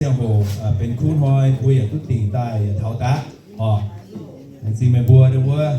ziangh hoc benx kuv hnoi mbuo yaac duqv dingc daaih yaac taux daqv oc. Laengz zingh meih mbuo wuov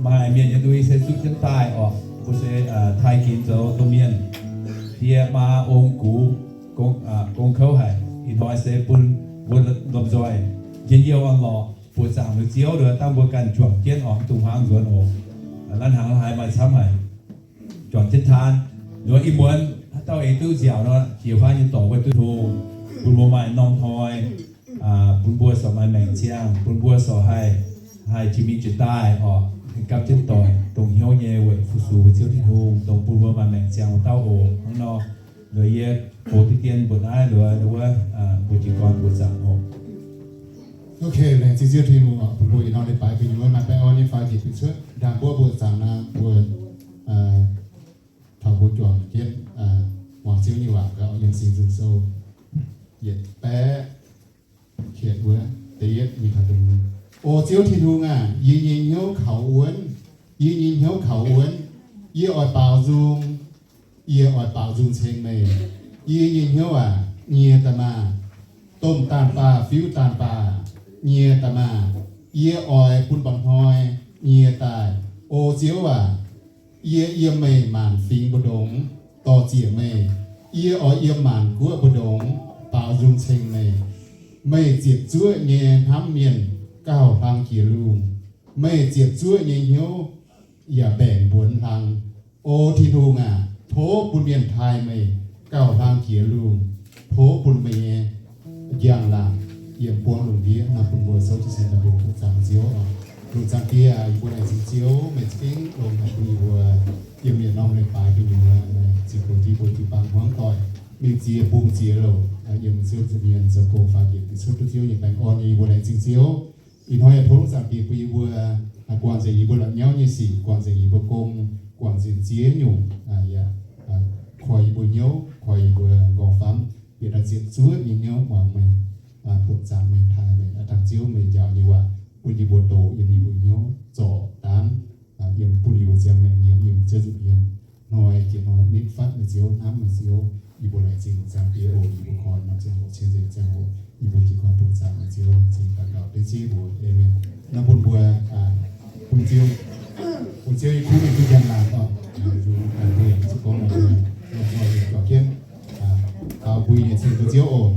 maaih mienh nyei ndui se zuqv jienv daaih oc. Mbuo se taaih ginx zoux domh mienh, die maa ong gux, gong kouv haic. Ih hnoi se bun mbuo lomh nzoih njien-youh orn-lorqc buoqc zaangc liuz Ziouv nduov dangh mbuo ganh juangc jienv oc, mv dungx hmuangv nzuonx oc. Naaiv hnaangx haaix maaih camv haic, juangc jienv taan. Nduov ih muonz haaix dauh eix duqv nziaauc nor, jiex huaav nyei dorngx wuov duqv tong, bun mbuo maaih norm hnoi, bun mbuo sorc maaih maengc ziangh, bun mbuo sorc haih, haih jiex mingh jiex daaih oc, gapv jienv doic, dongh hnyouv nyei weic fu-sux mbuo Ziouv Tin-Hungh, dongh bun mbuo maaih maengc ziangh wuov dauh oc. Hnangv nor, nduov yie gox deix dien mbuoqc naaiv nduov wuov, mbuo jiez gorn mbuoqc zaangc oc. Ok, laengz zingh Ziouv Tin-Hungh oc, bun mbuo yietc norm leiz-baaix gu'nyuoz maaih baengh orn nyei faaux njiec bieqc cuotv ndaangc mbuo mbuoqc zaangc naaic mbuo taux mbuo juangc jienv muangx Ziouv nyei waac gauh yiem Singx Nzung Sou yietc baeqv qietc wuov da'yietv mingh taux da'hmz. O Ziouv Tin-Hungh aac, yie nyei hnyouv kaux wuonv, yie nyei hnyouv kaux wuonv. Yie oix baaux nzung, yie oix baaux nzung ceng meih. Yie nyei hnyouv aac, nyie daaih maah! Domh daanh baah fiuv daanh baah, nyie daaih maah! Yie oix bun mba'hnoi nyie daaih. O Ziouv aac, yie yiem meih maanc fingx mbu'ndongx dor-ziec meih. Yie oix yiem maanc guoqv mbu'ndongx baaux nzung ceng meih. Meih ziepc zuoqv nyei hnamv mienh gauh hlang jiex lungh. Meih ziepc zuoqv nyei hnyouv yaac mbaengc mbuonx hlang. O Tin-Hungh aac, tov bun mienh taaih meih gauh hlang jiex lungh. Tov bun meih nyei njang-laangc yiem buangv lungh ndiev. Naaiv bun mbuo souv jienv sin daaih mbuo mbuoqc zaangc Ziouv oc. Lungh zaangc Diex, yie mbuo laengz zingh Ziouv, meih za'gengh longx haic bun yie mbuo yiem yietc norm leiz-baaix gu'nyuoz meih ziux goux jienv mbuo jiu-baang hmuangv doic, mingh ziex bungx ziex louc yiem Ziouv nza'hmien zoux gong faaux njiec bieqc cuotv duqv Ziouv nyei baengh orn. Yie mbuo laengz zingh Ziouv. Ih hnoi yaac tov lungh zaangc Diex bun yie mbuo guangc nzengc yie mbuo la'nyauv nyei sic, guangc nzengc yie mbuo gong, guangc nzengc ziex nyungc, yaac koi yie mbuo hnyouv, koi yie mbuo nqorngv famv, bieqc daaih ziepc zuoqv nyei hnyouv muangx meih, mbuoqc zaangc meih, taaih meih. Aav dangh Ziouv meih njaaux nyei waac bun yie mbuo doqc yiem yie mbuo hnyouv zorc daanv, yiem bun yie mbuo ziangh maengc nyiemc yiem Ziouv nza'hmien. Hnoi jiex hnoi nitv fatv meih Ziouv, hnamv meih Ziouv. Yie mbuo laengz zingh lungh zaangc Diex oc. Yie mbuo koi norm ziangh hoc, cien nzengc ziangh hoc, yie mbuo jiez gorn mbuoqc zaangc meih Ziouv, laengz zingh daux gaux dengv Ziouv mbuox. Aamen. Naaiv bun mbuo, bun Ziouv, bun Ziouv nyei kuv mingh duqv njang-laangc oc. Mbuo yaac zuqc gorngv mbuo lomh nzoih mingh gauh jienv faaux mbui nyei ceng bun Ziouv oc.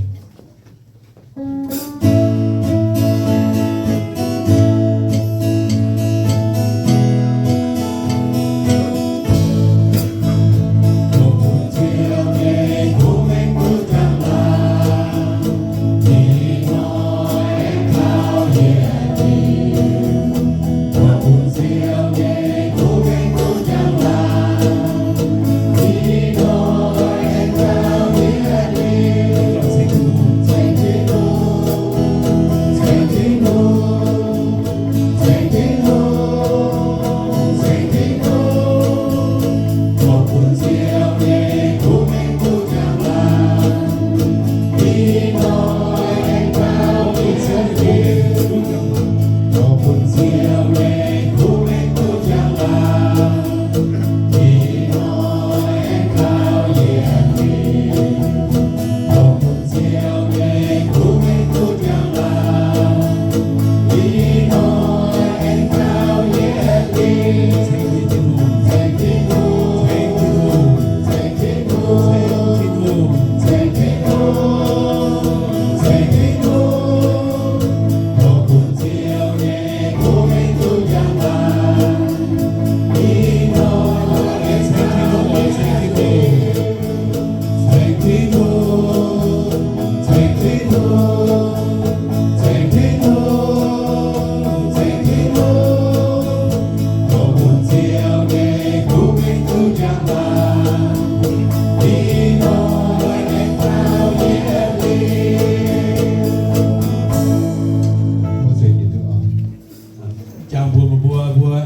Jangx mbuo, mbuo, mbuo, mbuo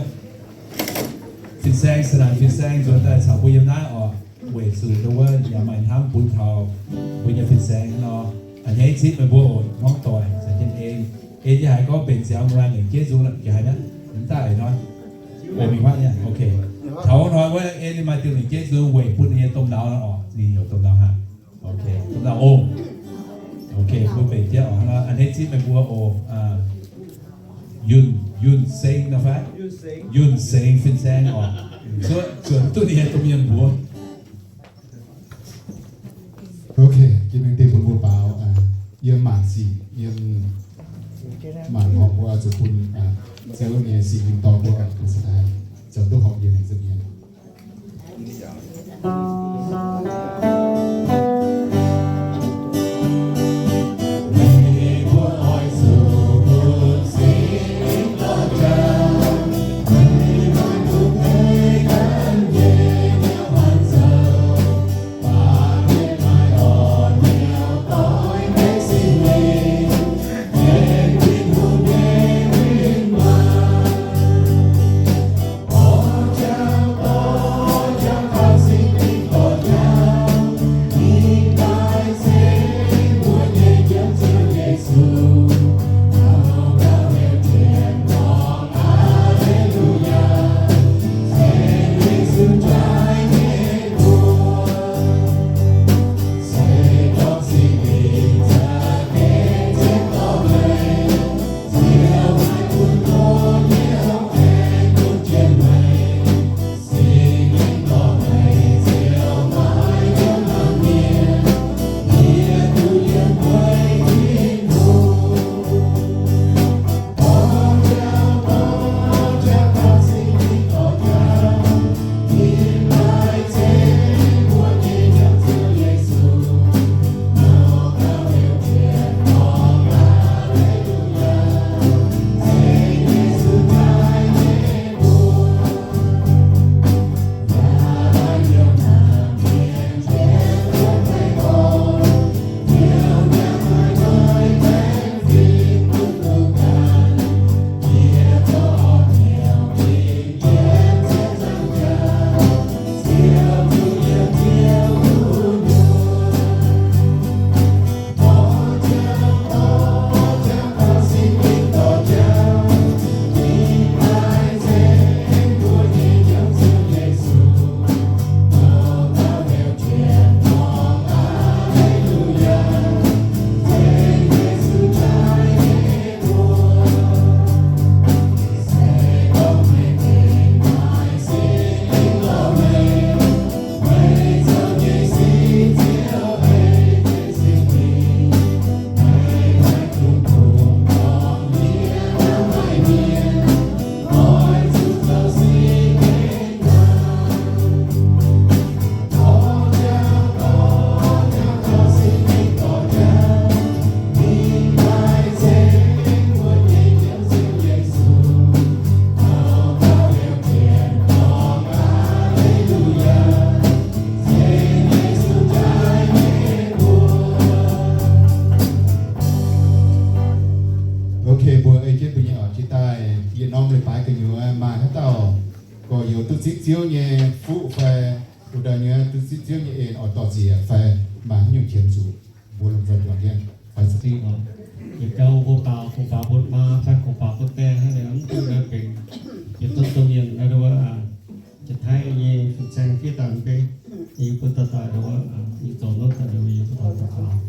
fin-saeng, saah naanc fin-saeng nzuonx daaih caux mbuo yiem naaiv oc. Weic zuqc ndau wuov yaac maaih hnamv bun taux mbuo nyei fin-saeng nor. A'hneiv zipv meih mbuo oc, hmuangv doic, caux jienv en. En yie haiz gorngv benx ziangx maaih lengc jeiv nzung, jiex haiz naaiv, mv daaih hnoi. Oc, mingh huaav nyei, ok. Taux hnoi wuov en maaih diuh lengc jeiv nzung weic bun ninh nyei domh nauz nor oc, ninh heuc domh nauz haic. Ok, domh nauz ong. Mbuo mbenc jienv oc. A'hneiv zipv meih mbuo oc. Yunh, Yunh Seng nor fai? Yunh Seng fin-saeng oc. Zuov, zuonx duqv ninh nyei domh mienh mbuox. Ok, jiex mingh dingh bun mbuo baaux yiem maanc sic, yiem maanc horpc mbuo zuqc bun Ziouv nyei Singx Lingh dorh mbuo ganh bun se daaih zoux duqv horpc yiem ninh nza'hmien. Ok, mbuo ei jienv mbuo nyei oix jiez daaih yietc norm leiz-baaix gu'nyuoz maaih haaix dauh gorx-youz duqv zipv Ziouv nyei fuqv fai wuov dauh nyei duqv zipv Ziouv nyei en oix dorh zieqc fai maaih haaix nyungc qiemx zuqc mbuo lomh nzoih juangc jienv fai za'gengh oc. Yietc gauh mbuo baaux, kungx baaux bun maa fai kungx baaux bun die hnangv naaic, mv bun naaiv benx yietc zungv domh mienh naaiv wuov, Janx-Taiv nyei fin-saeng fiev daaih mv bei, yie bun dauh daaih wuov, yie zoux notv daaih liuz yie bun dauh daaih baaux.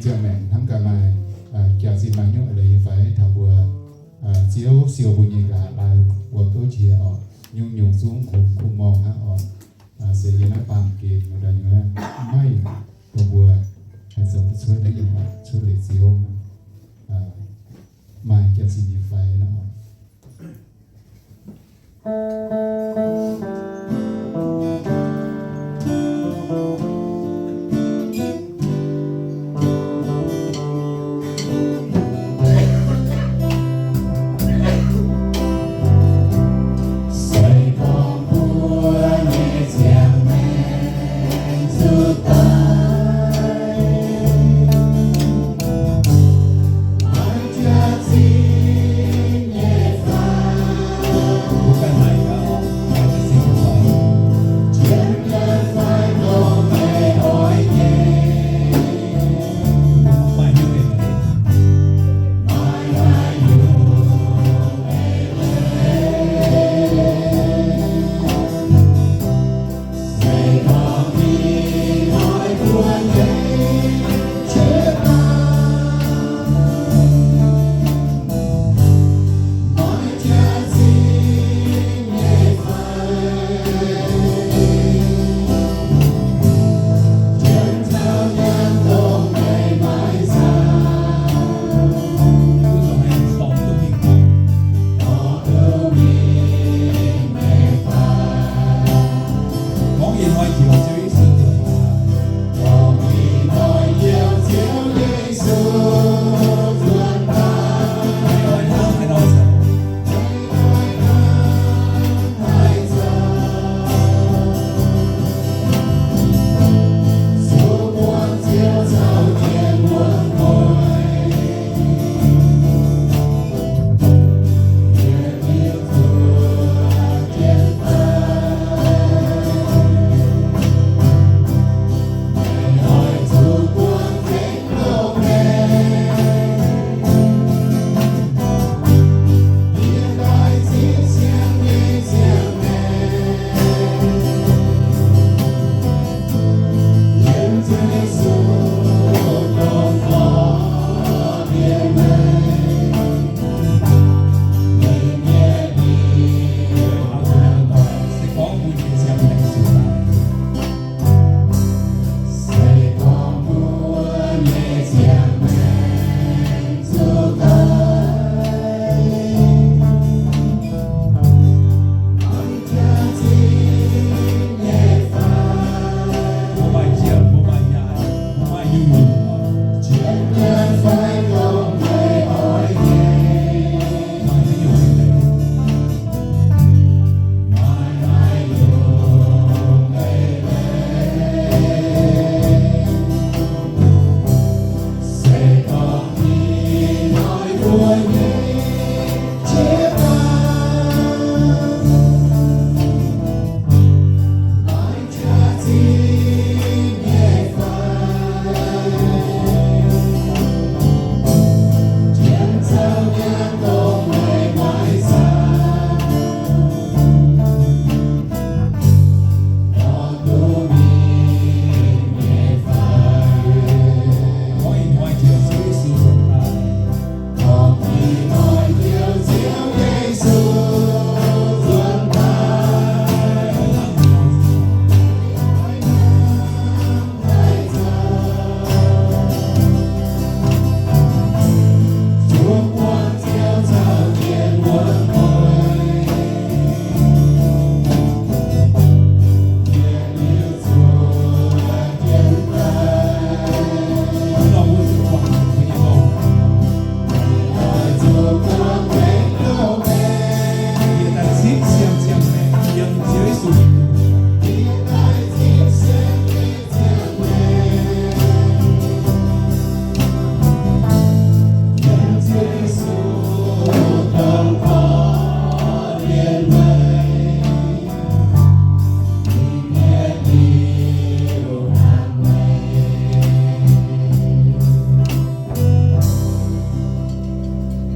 Ziangh maengc hnangv ga'naaiv, jaax-zinh maaih hnyouv eix leiz nyei fai? Taux mbuo Ziouv siou mbuo nyei nqa'haav laai wuom gouv jiex oc. Nyungc-nyungc zungv kuv morngh hnangv oc. Se yiem naaiv baamh gen muoz-doic nyei, maiv dongh mbuo haih zoux duqv cuotv naaiv nyungc cuotv leiz Ziouv, maaih jaax-zinh nyei fai nor.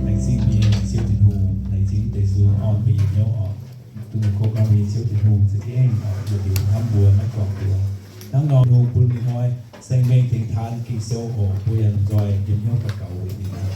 Laengz zingh mbuo nyei Ziouv Tin-Hungh, laengz zingh deix nzung orn mbuo nyei hnyouv oc. Duqv mingh kov gorngv mbuo nyei Ziouv Tin-Hungh za'gengh oix yietc liuz hnamv mbuo maiv guangc mbuo. Hnangv nor Tin-Hungh bun ih hnoi saeng mengh tengx taan Ging-Sou oc. Mbuo yaac nzoih yiem hnyouv daux gaux weic ninh.